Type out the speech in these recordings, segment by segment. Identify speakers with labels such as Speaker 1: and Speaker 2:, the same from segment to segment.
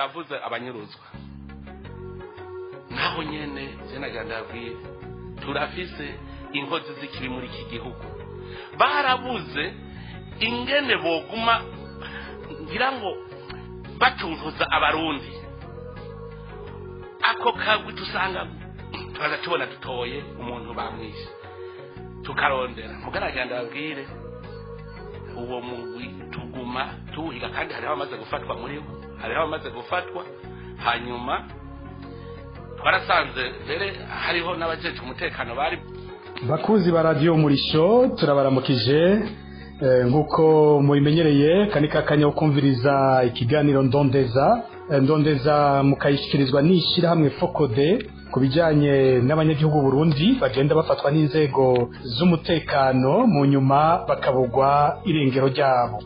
Speaker 1: Yavuze abanyuruzwa naho nyene je ndabwira, turafise inkozi zikiri muri iki gihugu, barabuze ingene boguma ngira ngo batuntuza Abarundi. Ako kagwi tusanga tukaza tubona dutoye umuntu bamwishe, tukarondera. Mugaragira ndababwire, uwo mugwi tuguma tuwuhiga, kandi hariho abamaze gufatwa muri bo, hariho abamaze gufatwa. Hanyuma twarasanze mbere hariho n'abajejwe umutekano bari
Speaker 2: Bakunzi ba Radiyo Murisho, turabaramukije. Nk'uko mubimenyereye, kani kakanya ko kumviriza ikiganiro Ndondeza. Ndondeza mukayishyikirizwa n'ishyirahamwe FOCODE ku bijyanye n'abanyagihugu Burundi bagenda bafatwa n'inzego z'umutekano, mu nyuma bakabugwa irengero ryabo.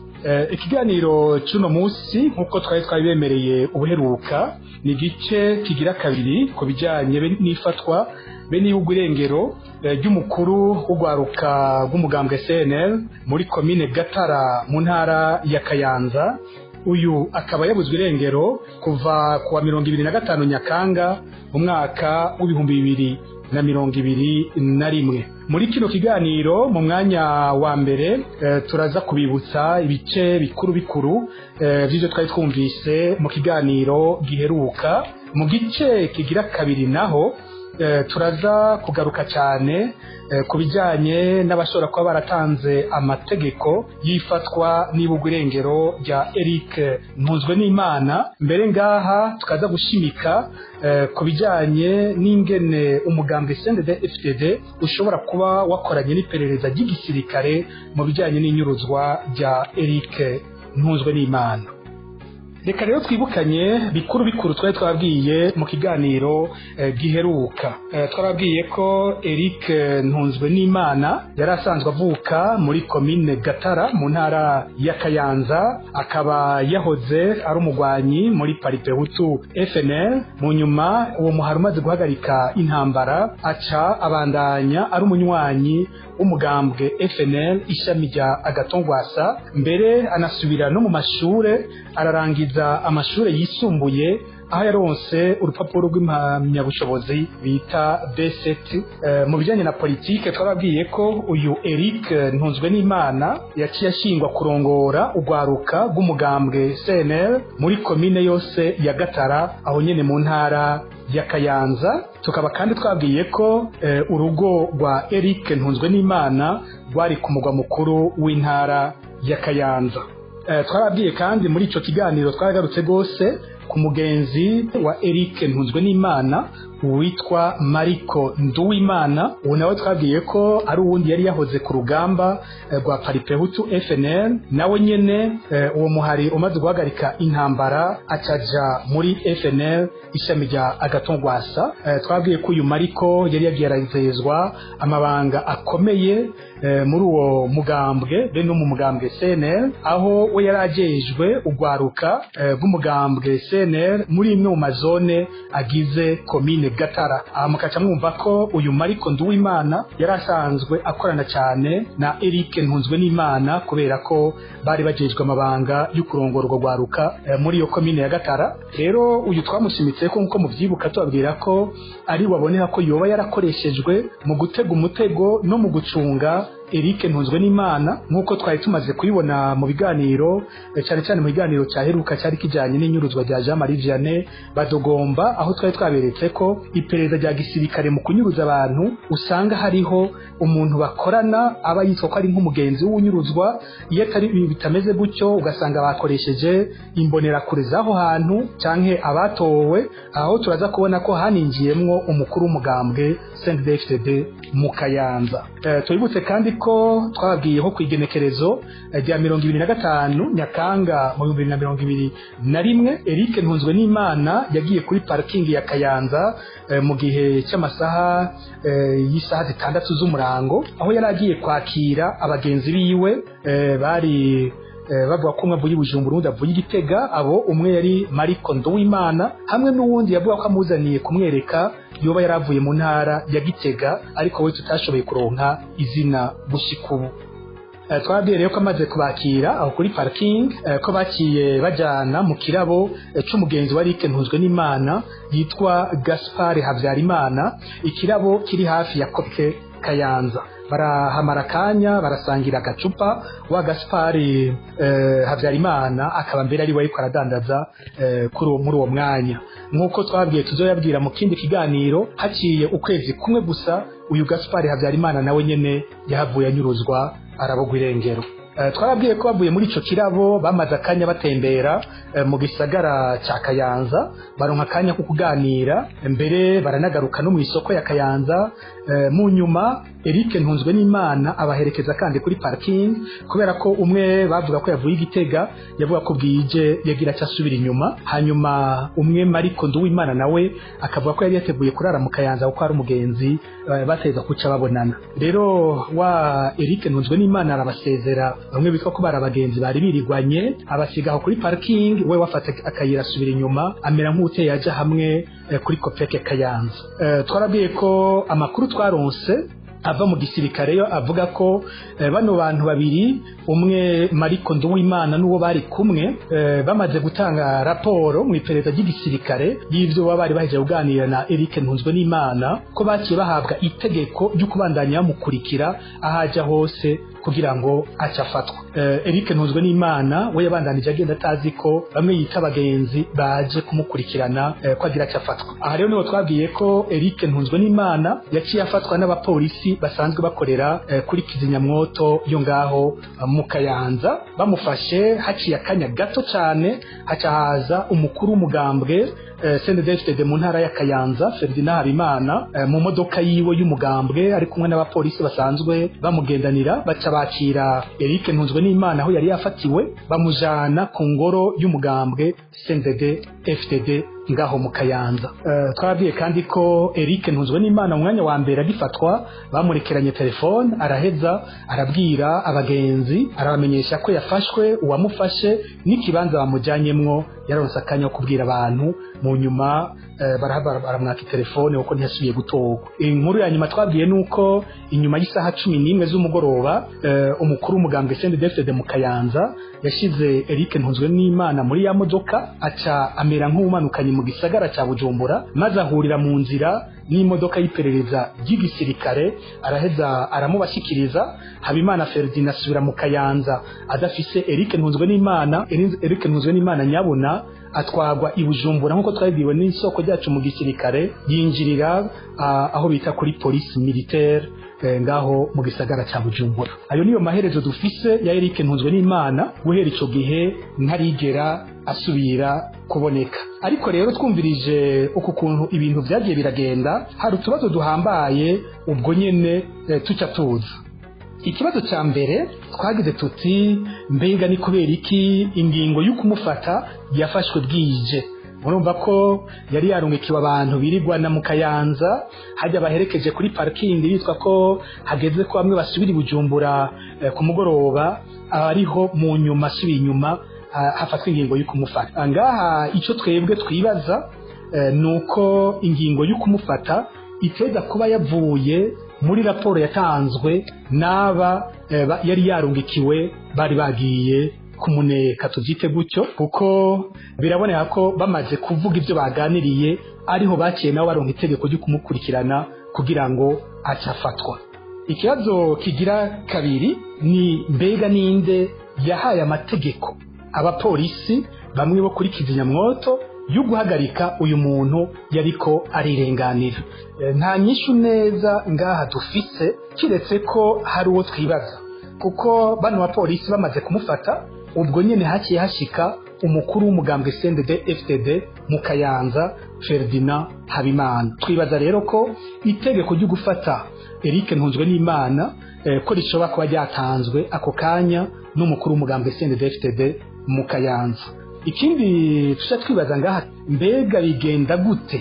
Speaker 2: Ikiganiro cy'uno munsi, nk'uko twari twabibemereye ubuheruka, ni igice kigira kabiri ku bijyanye n'ifatwa be n'ibihugu irengero ry'umukuru w'urwaruka rw'umugambwe CNL muri komine Gatara mu ntara ya Kayanza. Uyu akaba yabuzwe irengero kuva ku wa 25 Nyakanga mu mwaka w'2021. Muri kino kiganiro, mu mwanya wa mbere, turaza kubibutsa ibice bikuru bikuru vy'ivyo twari twumvise mu kiganiro giheruka. Mu gice kigira kabiri naho, turaza kugaruka cyane ku bijyanye n'abashobora kuba baratanze amategeko y'ifatwa n'ibugwa irengero rya Eric Ntunzwe n'Imana. Mbere ngaha tukaza gushimika ku bijyanye n'ingene umugambwe CNDD FDD ushobora kuba wakoranye n'iperereza ry'igisirikare mu bijyanye n'inyuruzwa rya Eric Ntunzwe n'Imana. Reka rero twibukanye bikuru bikuru twari twabwiye mu kiganiro giheruka. Twarabwiye ko Eric Ntunzwe n'Imana yari asanzwe avuka muri komine Gatara mu ntara ya Kayanza, akaba yahoze ari umugwanyi muri Palipehutu FNL. Mu nyuma uwo muhari umaze guhagarika intambara, aca abandanya ari umunywanyi w'umugambwe FNL ishami rya Agatongwasa, mbere anasubira no mu mashure, ararangiza amashure yisumbuye aho yaronse urupapuro rw'impamyabushobozi bita B7. Mu bijyanye na politike, twababwiye ko uyu Eric Ntunzwe n'Imana yaciye ashingwa kurongora urwaruka rw'umugambwe CNL muri komine yose ya Gatara, aho nyene mu ntara ya Kayanza. Tukaba kandi twabwiye ko urugo rwa Eric Ntunzwe n'Imana rwari ku mugwa mukuru w'intara ya Kayanza. Twarabwiye kandi muri ico kiganiro, twaragarutse rwose ku mugenzi wa Eric Ntunzwe n'Imana witwa Mariko Nduwimana. Uwo nawe twabwiye ko ari uwundi yari yahoze ku rugamba rwa Palipehutu FNL. Nawe nyene uwo muhari umaze guhagarika intambara, acaja muri FNL ishami rya Agatongwasa. Twabwiye ko uyu Mariko yari yageragezwa amabanga akomeye muri uwo mugambwe be no mu mugambwe CNL, aho we yari ajejwe urwaruka rw'umugambwe CNL muri imwe mu mazone agize komine Gatara. Aha mukaca mwumva ko uyu Mariko Nduwimana yari asanzwe akorana cyane na Eric Ntunzwe n'Imana, kubera ko bari bajejwe amabanga yo kurongora urwo rwaruka muri iyo komine ya Gatara. Rero uyu twamushimitse ko, nkuko muvyibuka, tubabwira ko ari waboneka ko yoba yarakoreshejwe mu gutega umutego no mu gucunga Eric Ntunzwe n'Imana, nk'uko twari tumaze kubibona mu biganiro, cyane cyane mu biganiro cyaheruka cyari kijyanye n'inyuruzwa rya Jean Marie Vianney Badogomba, aho twari twaberetse ko iperereza rya gisirikare mu kunyuruza abantu usanga hariho umuntu bakorana aba yitwa ko ari nk'umugenzi w'unyuruzwa. Iyo atari bitameze gutyo, ugasanga bakoresheje imbonerakure z'aho hantu canke abatowe. Aho turaza kubona ko haninjiyemwo umukuru w'umugambwe CNDD-FDD mu Kayanza. Tubibutse kandi ko twababwiyeho ku igenekerezo rya 25 Nyakanga mu 2021, Eric Ntunzwe n'Imana yagiye kuri parking ya Kayanza mu gihe cy'amasaha y'isaha 6 z'umurango, aho yari agiye kwakira abagenzi biwe bari bavuga ko umwe avuye i Bujumbura, uwundi avuye i Gitega. Abo umwe yari Mariko Nduwimana hamwe n'uwundi yavuga ko amuzaniye kumwereka yoba yaravuye mu ntara ya Gitega, ariko we tutashoboye kuronka izina gushika ubu. Twabwiye rero ko amaze kubakira aho kuri parking, ko baciye bajana mu kirabo c'umugenzi wa Eric Ntunzwenimana yitwa Gaspard Habyarimana, ikirabo kiri hafi ya Kope Kayanza. Barahamara akanya, barasangira agacupa. Wa Gaspard Habyarimana akaba mbere ari we ariko aradandaza kuri uwo muri uwo mwanya. Nk'uko twabwiye tuzoyabwira mu kindi kiganiro, haciye ukwezi kumwe gusa uyu Gaspard Habyarimana nawe nyene yahavuye anyuruzwa, arabogwa irengero. Twababwiye ko bavuye muri ico kirabo bamaze akanya batembera mu gisagara ca Kayanza, baronka akanya ko kuganira, mbere baranagaruka no mu isoko ya Kayanza. Mu nyuma Eric Ntunzwenimana abaherekeza kandi kuri parking, kubera ko umwe bavuga ko yavuye Igitega, yavuga ko bwije yagira aca asubira inyuma. Hanyuma umwe Mariko Nduwimana nawe akavuga ko yari yateguye kurara mu Kayanza kuko ari umugenzi, bateza kuca babonana. Rero wa Eric Ntunzwenimana arabasezera, bamwe bitwa ko bari abagenzi bari birigwanye, abasigaho kuri parking, we wafata akayira asubira inyuma, amera nk'uteye aja hamwe kuri Kopeke Kayanza. Twarabwiye ko amakuru twaronse ava mu gisirikare yo avuga ko bano bantu babiri, umwe Mariko Nduwimana n'uwo bari kumwe, bamaze gutanga raporo mu iperereza ry'igisirikare y'ivyo baba bari bahejeje kuganira na Eric Ntunzwenimana, ko baciye bahabwa itegeko ryo kubandanya bamukurikira ahaja hose kugira ngo ace afatwa. Eric Ntunzwenimana we yabandanije agenda atazi ko bamwe yita abagenzi baje kumukurikirana, ko agira ace afatwa. Aha rero niho twabwiye ko Eric Ntunzwenimana yaciye afatwa n'abapolisi basanzwe bakorera kuri kizimyamwoto yo ngaho mu Kayanza. Bamufashe haciye akanya gato cyane haca haza umukuru w'umugambwe CNDD-FDD mu ntara ya Kayanza, Ferdinand Habimana, mu modoka yiwe y'umugambwe, ari kumwe n'abapolisi basanzwe bamugendanira. Baca bakira Eric Ntunzwenimana aho yari yafatiwe, bamujana ku ngoro y'umugambwe CNDD-FDD ngaho mu Kayanza. Twabwiye kandi ko Eric Ntunzwenimana mu mwanya wa mbere agifatwa bamurekeranye telefone, araheza arabwira abagenzi, arabamenyesha ko yafashwe, uwamufashe n'ikibanza bamujyanyemwo. Yaronse akanya ko kubwira abantu. Mu nyuma baramwaka telefone kuko ntiyasubiye gutorwa. Inkuru ya nyuma twabwiye nuko inyuma y'isaha 11 z'umugoroba umukuru w'umugambwe CNDD-FDD mu Kayanza yashize Eric Ntunzwenimana muri ya modoka, aca amera nk'uwumanukanye mu gisagara ca Bujumbura, maze ahurira mu nzira n'imodoka y'iperereza ry'igisirikare, araheza aramubashikiriza. Habimana Ferdinand asubira mu Kayanza adafise Eric Ntunzwenimana. Eric Ntunzwenimana nyabona atwagwa i Bujumbura nk'uko twabibwiwe n'isoko ryacu mu gisirikare, yinjirira aho bita kuri police militaire ngaho mu gisagara ca Bujumbura. Ayo niyo maherezo dufise ya Eric Ntunzwenimana. Guhera ico gihe ntarigera asubira kuboneka. Ariko rero twumvirije uku kuntu ibintu vyagiye biragenda, hari utubazo duhambaye ubwo nyene tuca tuza. Ikibazo ca mbere twagize tuti: mbega ni kubera iki ingingo y'ukumufata yafashwe bwije? Murumva ko yari yarungikiwe abantu birigwana mu Kayanza, hajya baherekeje kuri parking, bitwa ko hageze ko bamwe basubira i Bujumbura ku mugoroba, ariho mu nyuma asubiye inyuma hafatwa ingingo y'ukumufata. Ngaha ico twebwe twibaza nuko ingingo y'ukumufata iteza kuba yavuye muri raporo yatanzwe n'aba yari yarungikiwe bari bagiye kumuneka, tubyite gutyo, kuko biraboneka ko bamaze kuvuga ibyo baganiriye ariho baciye nabo baronka itegeko ryo kumukurikirana kugira ngo acafatwa. Ikibazo kigira kabiri ni: mbega ninde yahaye amategeko abapolisi bamwe bo kuri kizimyamwoto yo guhagarika uyu muntu yariko arirenganira? Nta nyishu neza ngaha dufise, kiretse ko hari uwo twibaza, kuko bano bapolisi bamaze kumufata ubwo nyene haciye hashika umukuru w'umugambwe CNDD FDD mu Kayanza, Ferdinand Habimana. Twibaza rero ko itegeko ryo gufata Eric Ntunzwenimana ko rishobora kuba ryatanzwe ako kanya n'umukuru w'umugambwe CNDD FDD mu Kayanza. Ikindi tuca twibaza ngaha: mbega bigenda gute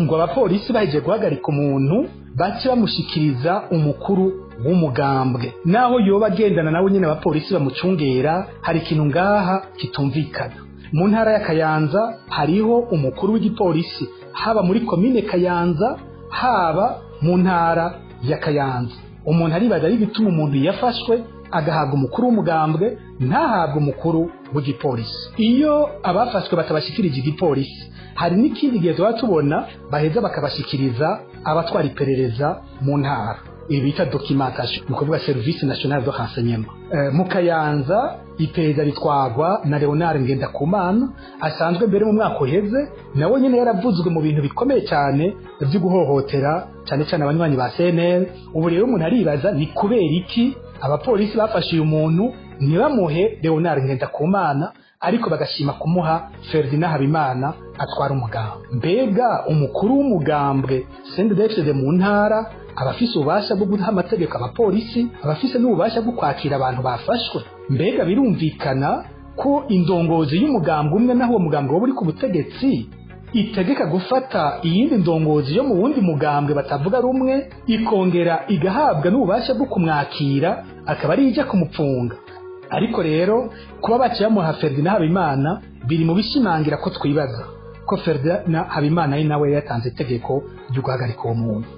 Speaker 2: ngo abapolisi bahejeje guhagarika umuntu bace bamushikiriza umukuru w'umugambwe, naho yoba agendana nawe nyine abapolisi bamucungera? Hari ikintu ngaha kitumvikana. Mu ntara ya Kayanza hariho umukuru w'igipolisi, haba muri komine Kayanza, haba mu ntara ya Kayanza. Umuntu aribaza ari bituma umuntu yafashwe Agahabwa umukuru w'umugambwe, ntahabwe umukuru w'igipolisi. Iyo abafashwe batabashikirije igipolisi, hari n'ikindi gihe tuba tubona baheza bakabashikiriza abatwara iperereza mu ntara, ibi bita documentation, ni ukuvuga Service National de Renseignement. Mu Kayanza iperereza ritwagwa na Leonard Ngendakumana, asanzwe mbere mu mwaka uheze nawe nyine yaravuzwe mu bintu bikomeye cyane byo guhohotera cyane cyane abanywanyi ba CNL. Ubu rero umuntu aribaza ni kubera iki abapolisi bafashe uyu muntu ntibamuhe Leonard Ngendakumana, ariko bagashima kumuha Ferdinand Habimana atwara umugambwe. Mbega umukuru w'umugambwe CNDD-FDD mu ntara abafise ububasha bwo guha amategeko abapolisi, abafise n'ububasha bwo kwakira abantu bafashwe? Mbega birumvikana ko indongozi y'umugambwe umwe, naho uwo mugambwe woba uri ku butegetsi, itegeka gufata iyindi ndongozi yo mu wundi mugambwe batavuga rumwe, ikongera igahabwa n'ububasha bwo kumwakira, akaba ari ijya kumupfunga? Ariko rero kuba baciye bamuha Ferdinand Habimana biri mu bishimangira ko twibaza ko Ferdinand Habimana ari nawe yatanze itegeko ryo guhagarika uwo muntu.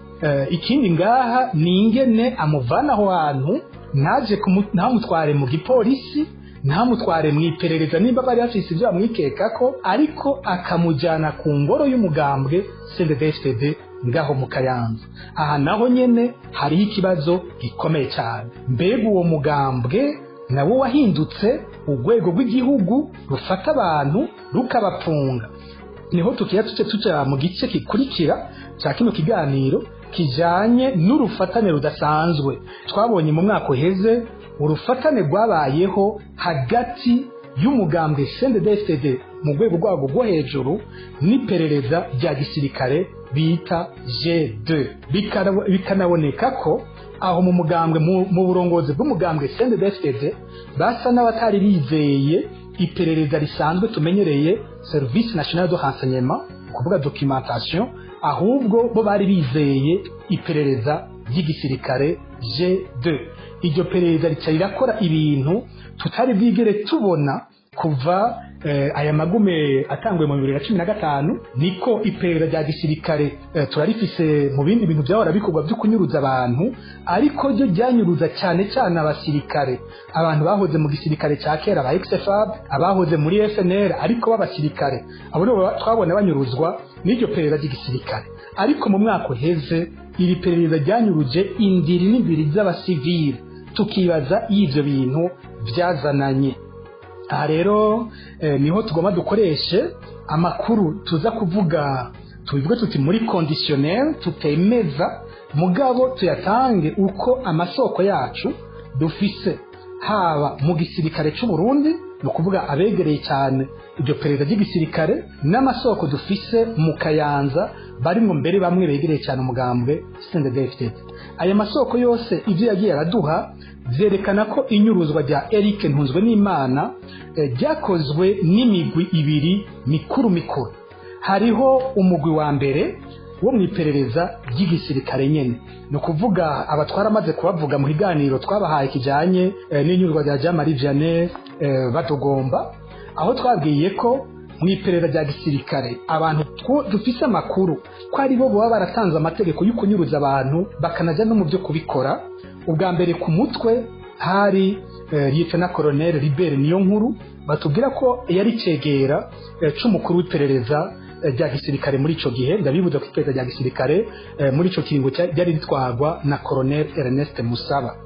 Speaker 2: Ikindi ngaha ni ingene amuvana aho hantu, ntaje ntamutware mu gipolisi, ntamutware mu iperereza nimba bari bafise ibyo bamwikeka ko, ariko akamujyana ku ngoro y'umugambwe CNDD-FDD ngaho mu Kayanza. Aha naho nyene hariho ikibazo gikomeye cyane. Mbega uwo mugambwe nawo wahindutse urwego rw'igihugu rufata abantu rukabapfunga? Niho tukiya tuce tuja mu gice gikurikira cya kino kiganiro kijanye n'urufatane rudasanzwe twabonye mu mwaka uheze, urufatane rwabayeho hagati y'umugambwe CNDD-FDD mu rwego rwabo rwo hejuru n'iperereza rya gisirikare bita G2. Bikanaboneka ko aho mu mugambwe, mu burongozi bw'umugambwe CNDD-FDD, basa n'abatari bizeye iperereza risanzwe tumenyereye, Service National de Renseignement, kuvuga documentation, ahubwo bo bari bizeye iperereza ry'igisirikare G2. Iryo perereza rica rirakora ibintu tutari bwigere tubona kuva aya magume atanguye mu 2015. Niko iperereza rya gisirikare turarifise mu bindi bintu byahora bikorwa byo kunyuruza abantu, ariko ryo ryanyuruza cyane cyane abasirikare, abantu bahoze mu gisirikare cya kera ba ex-FAB, abahoze muri FNL ariko b'abasirikare. Abo nibo twabona banyuruzwa n'iryo perereza ry'igisirikare. Ariko mu mwaka uheze iri perereza ryanyuruje indiri n'indiri z'abasivili, tukibaza iyo ivyo bintu byazananye. Aha rero niho tugomba dukoreshe amakuru tuza kuvuga, tubivuge tuti muri conditionnel, tutemeza, mugabo tuyatange uko amasoko yacu dufise, haba mu gisirikare cy'u Burundi, ni ukuvuga abegereye cyane iryo perereza ry'igisirikare, n'amasoko dufise mu Kayanza barimwo mbere bamwe begereye cyane umugambwe CNDD-FDD. Aya masoko yose ibyo yagiye araduha vyerekana ko inyuruzwa rya Eric Ntunzwenimana ryakozwe n'imigwi ibiri mikuru mikuru. Hariho umugwi wa mbere wo mu iperereza ry'igisirikare nyene, ni ukuvuga abatwara amaze kubavuga mu kiganiro twabahaye kijanye n'inyuruzwa rya Jean Marie Vianney Badogomba, aho twabwiye ko mu iperereza rya gisirikare abantu dufise amakuru ko ari bo baba baratanze amategeko yo kunyuruza abantu, bakanaja no mu byo kubikora. Ubwa mbere ku mutwe hari Lieutenant Colonel Libert Niyonkuru, batubwira ko yari cegera c'umukuru w'iperereza rya gisirikare muri ico gihe. Ndabibuza ko iperereza rya gisirikare muri ico kiringo ryari ritwagwa na Colonel Ernest Musaba.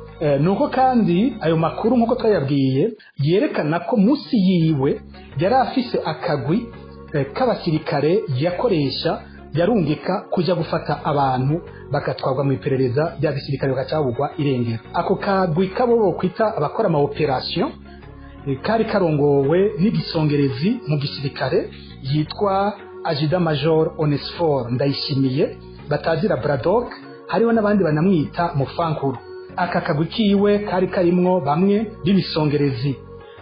Speaker 2: Nuko kandi ayo makuru nkuko twayabwiye yerekana ko musi yiwe yari afise akagwi k'abasirikare yakoresha, yarungika kuja gufata abantu bagatwarwa mu iperereza rya gisirikare, bakacabugwa irengero. Ako kagwi kabo bokwita abakora ama operation kari karongowe n'igisongerezi mu gisirikare yitwa Ajida Major Onesphore Ndayishimiye batazira Braddock, hariho n'abandi banamwita Mufankuru. Aka kagwi kiwe kari karimwo bamwe b'ibisongerezi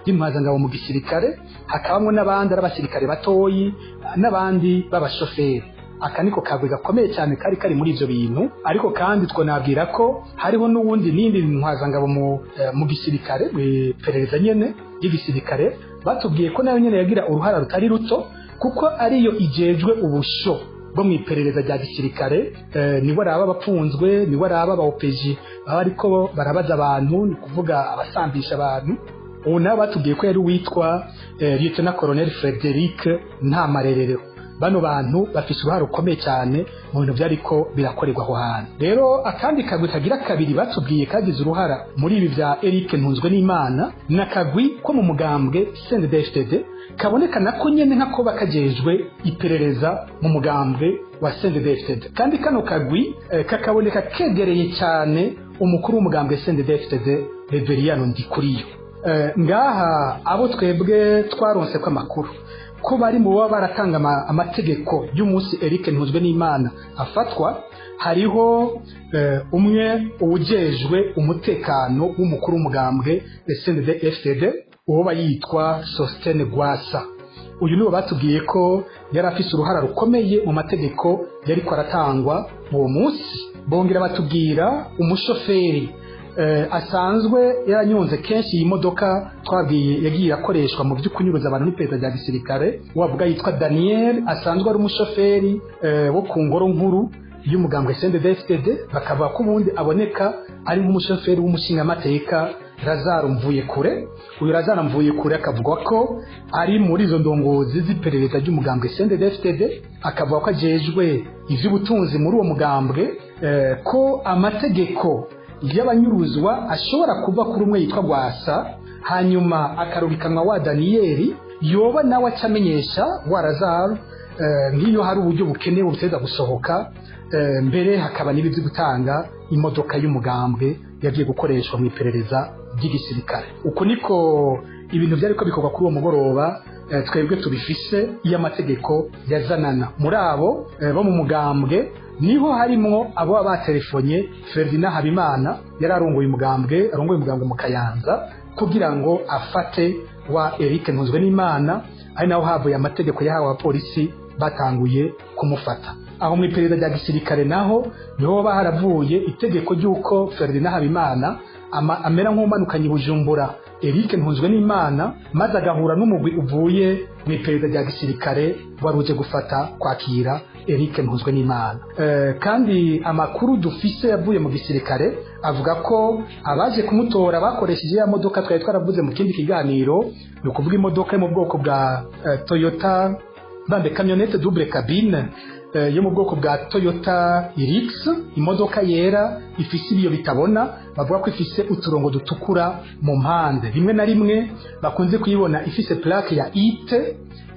Speaker 2: by'intwazangabo mu gisirikare, hakabamwo n'abandi ari abasirikare batoyi n'abandi b'abashoferi. Aka niko kagwi gakomeye cyane kari kari muri ivyo bintu. Ariko kandi twonabwira ko hariho n'uwundi n'indi ntwazangabo mu gisirikare, iperereza nyene ry'igisirikare, batubwiye ko nayo nyene yagira uruhara rutari ruto, kuko ariyo ijejwe ubusho. bo mu iperereza rya gisirikare. Niwe araba abapfunzwe, niwe araba aba OPJ baba ariko barabaza abantu, ni kuvuga abasambisha abantu. Ubu nabo batubwiye ko yari uwitwa Lieutenant Colonel Frederic Ntamarerero. Bano bantu bafise uruhare rukomeye cyane mu bintu byariko birakorerwa aho hantu. Rero akandi kagwi kagira kabiri batubwiye kagize uruhara muri ibi bya Eric Ntunzwe n'Imana na kagwi ko mu mugambwe CNDD-FDD, kaboneka nako nyene nkako bakajejwe iperereza mu mugambwe wa CNDD-FDD. Kandi kano kagwi kakaboneka kegereye cyane umukuru w'umugambwe CNDD-FDD, Reveriyano Ndikuriyo. Ngaha abo twebwe twaronse ko amakuru ko bari mu baba baratanga amategeko y'umunsi Eric Ntuzwe n'Imana afatwa, hariho umwe uwujejwe umutekano w'umukuru w'umugambwe CNDD-FDD, uwo bayitwa Sostene Gwasa. Uyu niwe batubwiye ko yari afise uruhara rukomeye mu mategeko yariko aratangwa uwo munsi. Bongera batubwira umushoferi asanzwe yaranyonze kenshi iyi modoka twabwiye yagiye irakoreshwa mu by'ukunyuruza abantu n'iperereza rya gisirikare, wavuga yitwa Daniel, asanzwe ari umushoferi wo ku ngoro nkuru y'umugambwe CNDD-FDD. Bakavuga ko ubundi aboneka ari nk'umushoferi w'umushingamateka Lazaro Mvuyekure. Uyu Lazaro Mvuyekure akavuga ko ari muri izo ndongozi z'iperereza ry'umugambwe CNDD-FDD, akavuga ko ajejwe ivy'ubutunzi muri uwo mugambwe, ko amategeko y'abanyuruzwa ashobora kuva kuri umwe yitwa Gwasa, hanyuma akarubikanwa wa Daniyeli, yoba nawe acamenyesha wa Lazaro nk'iyo hari uburyo bukenewe buteza gusohoka, mbere hakaba n'ibi byo gutanga imodoka y'umugambwe yagiye gukoreshwa mu iperereza ry'igisirikare. Uko niko ibintu byari ko bikorwa kuri uwo mugoroba. Twebwe tubifise iyo amategeko yazanana muri abo bo mu mugambwe, niho harimwo abo baba batelefonye Ferdinand Habimana yari arongoye umugambwe, arongoye umugambwe mu Kayanza, kugira ngo afate wa Eric Ntunzwe n'Imana, ari naho havuye amategeko yahawe abapolisi batanguye kumufata. Aho mu iperereza rya gisirikare naho niho haravuye itegeko ry'uko Ferdinand Habimana amera nk'umanukanye Bujumbura Eric Ntunzwe n'Imana, maze agahura n'umugwi uvuye mu iperereza rya gisirikare wari uje gufata kwakira Eric Ntunzwe n'Imana. Kandi amakuru dufise yavuye mu gisirikare avuga ko abaje kumutora bakoresheje ya modoka twari twaravuze mu kindi kiganiro, ni ukuvuga imodoka yo mu bwoko bwa Toyota bambe camionnette double cabine yo mu bwoko bwa Toyota Hilux, imodoka yera ifise ibiyo bitabona, bavuga ko ifise uturongo dutukura mu mpande. Rimwe na rimwe bakunze kuyibona ifise plaque ya IT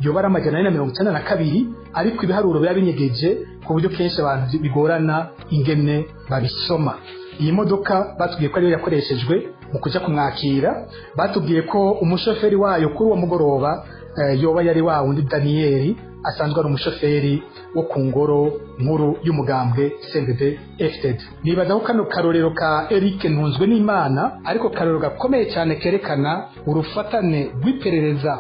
Speaker 2: yoba ari 492, ariko ibiharuro biba binyegeje ku buryo kenshi abantu bigorana ingene babisoma. Iyi modoka batubwiye ko ariyo yakoreshejwe mu kuja kumwakira. Batubwiye ko umushoferi wayo kuri uwo mugoroba yoba yari wa wundi Daniyeli asanzwe ari umushoferi wo ku ngoro nkuru y'umugambwe CNDD FDD. Nibaza ko kano karorero ka Eric Ntunzwe n'Imana ariko karorero gakomeye cyane kerekana urufatane rw'iperereza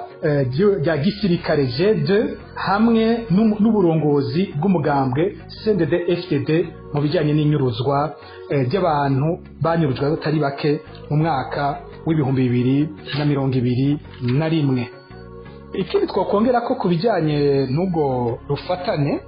Speaker 2: rya gisirikare G2 hamwe n'uburongozi bw'umugambwe CNDD FDD mu bijyanye n'inyuruzwa ry'abantu banyurujwe batari bake mu mwaka w'2021. Ikindi twakongera ko ku bijyanye n'ubwo rufatane,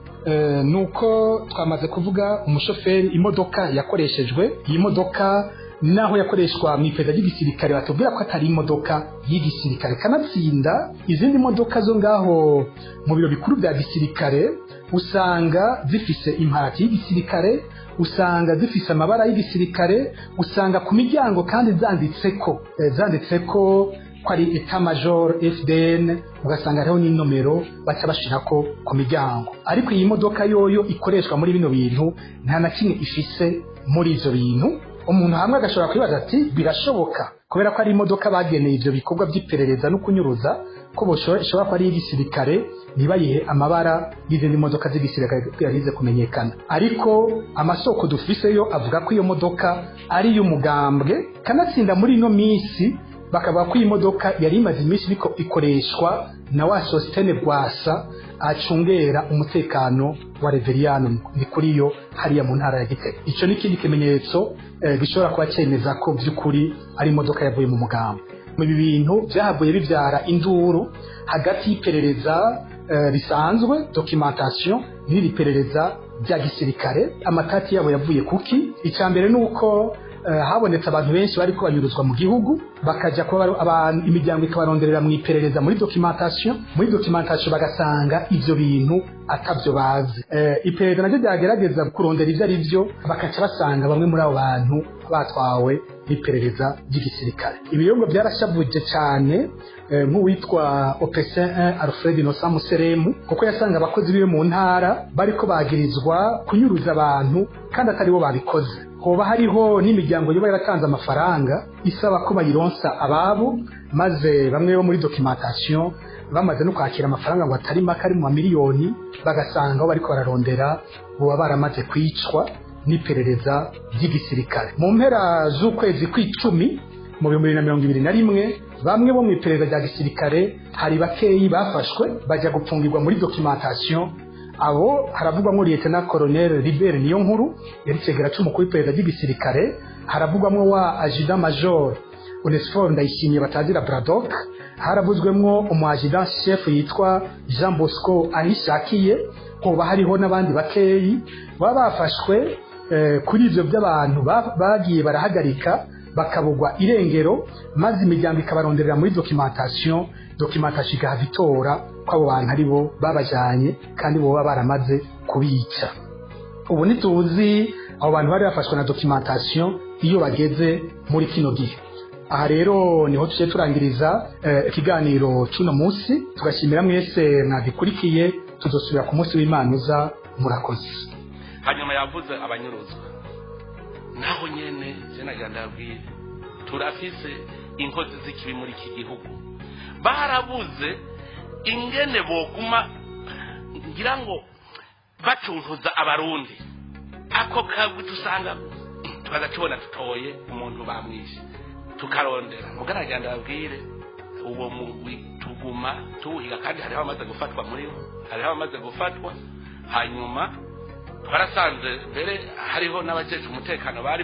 Speaker 2: nuko twamaze kuvuga umushoferi, imodoka yakoreshejwe. Iyi modoka naho yakoreshwa mu iperereza ry'igisirikare batubwira ko atari imodoka y'igisirikare, kanatsinda izindi modoka zo ngaho mu biro bikuru bya gisirikare usanga zifise imparati y'igisirikare, usanga zifise amabara y'igisirikare, usanga ku miryango kandi zanditseko ko ari état major FDN, ugasanga hariho n'inomero baca bashirako ku miryango. Ariko iyi modoka yoyo ikoreshwa muri bino bintu nta na kimwe ifise muri ivyo bintu. Umuntu hamwe agashobora kwibaza ati birashoboka kubera ko ari imodoka bageneye ivyo bikorwa by'iperereza no kunyuruza, ko boshobora kuba ari igisirikare ntibayihe amabara y'izindi modoka z'igisirikare kugira ntize kumenyekana. Ariko amasoko dufiseyo avuga ko iyo modoka ari iy'umugambwe, kanatsinda muri ino minsi bakavuga ko iyi modoka yari imaze iminsi iriko ikoreshwa na wa Sostene Gwasa acungera umutekano wa Reveriyano Ndikuriyo hariya mu ntara ya Gitega. Ico ni ikindi kimenyetso gishobora kuba cemeza ko by'ukuri ari imodoka yavuye mu mugambo. Mu ibi bintu byahavuye bivyara induru hagati y'iperereza risanzwe documentation n'iri perereza rya gisirikare. Amatati yabo yavuye kuki? Icya mbere ni uko habonetse abantu benshi bariko banyuruzwa mu gihugu, bakaja kuba abantu, imiryango ikabaronderera mu iperereza muri documentation, muri documentation bagasanga ivyo bintu atavyo bazi. Iperereza naryo ryagerageza kurondera ivyo ari vyo, bakaca basanga bamwe muri abo bantu batwawe n'iperereza ry'igisirikare. Ibiyongo byarashavuje cyane nk'uwitwa OPC1 Alfred Innocent Museremu, kuko yasanga abakozi biwe mu ntara bariko bagirizwa kunyuruza abantu kandi atari bo babikoze. Hoba hariho n'imiryango yoba yaratanze amafaranga isaba ko bayironsa ababo, maze bamwe bo muri documentation bamaze no kwakira amafaranga ngo atari make, ari mu mamiliyoni, bagasanga aho bariko bararondera boba baramaze kwicwa n'iperereza ry'igisirikare. Mu mpera z'ukwezi kw'icumi mu 2021, bamwe bo mu iperereza rya gisirikare, hari bakeyi bafashwe bajya gupfungirwa muri documentation. Abo haravugwamo Lieutenant Colonel Libert Niyonkuru, yari cegera c'umukuru w'iperereza ry'igisirikare, haravugwamo wa Adjudant Major Onesphore Ndayishimiye batazira Braddock, haravuzwemwo umu adjudant chef yitwa Jean Bosco Ahishakiye. Hoba hariho n'abandi bakeyi baba bafashwe kuri ivyo by'abantu bagiye barahagarika bakabugwa irengero, maze imiryango ikabaronderera muri documentation, documentation igahava itora ko abo bantu ari bo babajanye kandi boba baramaze kubica. Ubu ntituzi abo bantu bari bafashwe na documentation iyo bageze muri kino gihe. Aha rero niho tuje turangiriza ikiganiro c'uno munsi, tugashimira mwese mwagikurikiye. Tuzosubira ku munsi w'Imana uza. Murakoze.
Speaker 1: Hanyuma yavuze abanyuruzwa, naho nyene je nagira ndababwire, turafise inkozi z'ikibi muri iki gihugu, barabuze ingene boguma ngira ngo bacuntuza Abarundi. Ako kagwi dusanga tukaza tubona dutoye umuntu bamwishe, tukarondera. Mugaragira ndababwire, uwo mugwi tuguma tuwuhiga, kandi hariho abamaze gufatwa muri wo, hariho abamaze gufatwa. Hanyuma twarasanze mbere hariho n'abajejwe umutekano bari